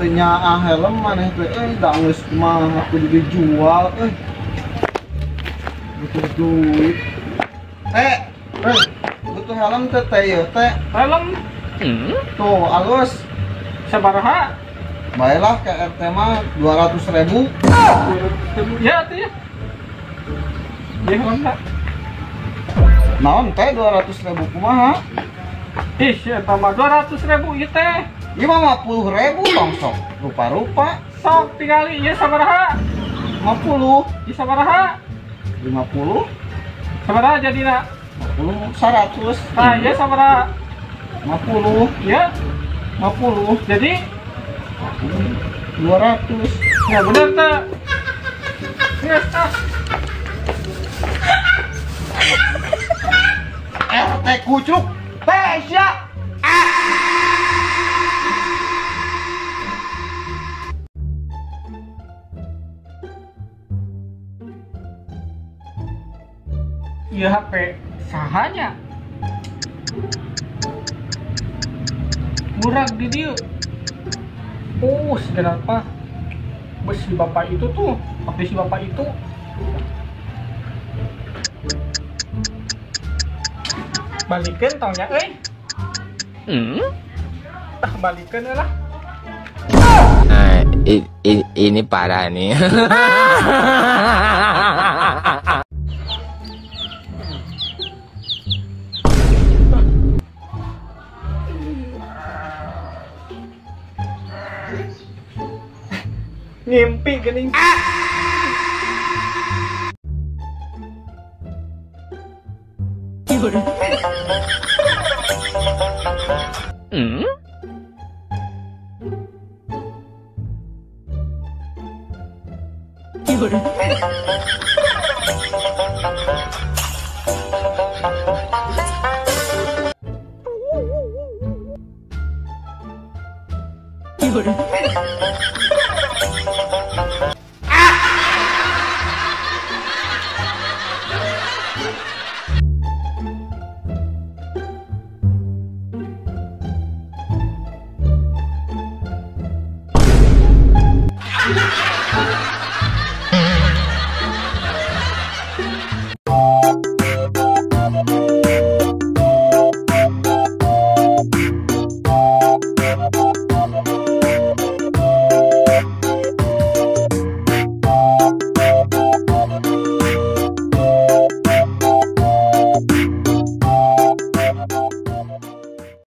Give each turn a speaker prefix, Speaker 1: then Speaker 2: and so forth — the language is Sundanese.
Speaker 1: Teu nyaah helm maneh teh euy da geus kumaha kudu dijual euy. Butuh duit. Teh, butuh helm teh teh ieu teh.
Speaker 2: Helm.
Speaker 1: Tuh alus.
Speaker 2: Sabaraha?
Speaker 1: Baiklah ke RT mah 200.000.
Speaker 2: 200.000 ya tuh ya. Ya helm tak.
Speaker 1: Naon teh 200.000 kumaha?
Speaker 2: Ih, eta mah 200.000 ieu teh.
Speaker 1: Ieu mah 50.000 tong sok. Rupa-rupa.
Speaker 2: Sok tingali ieu sabaraha?
Speaker 1: 50.
Speaker 2: Ieu sabaraha?
Speaker 1: 50.
Speaker 2: Sabaraha jadina?
Speaker 1: 50 100.
Speaker 2: Tah, ieu sabaraha?
Speaker 1: 50.
Speaker 2: Ya,
Speaker 1: 50.
Speaker 2: Jadi
Speaker 1: 200.
Speaker 2: Ya bener teh. Geus ah.
Speaker 1: RT kucuk. Teh sia.
Speaker 2: Ieu HP sahanya? Murag di dieu. Oh, kenapa? Bes si bapak itu tuh, HP si bapak itu. Balikeun tong nya euy. Tah balikeun lah.
Speaker 3: Nah, ini parah nih.
Speaker 2: Ngimpi geuning.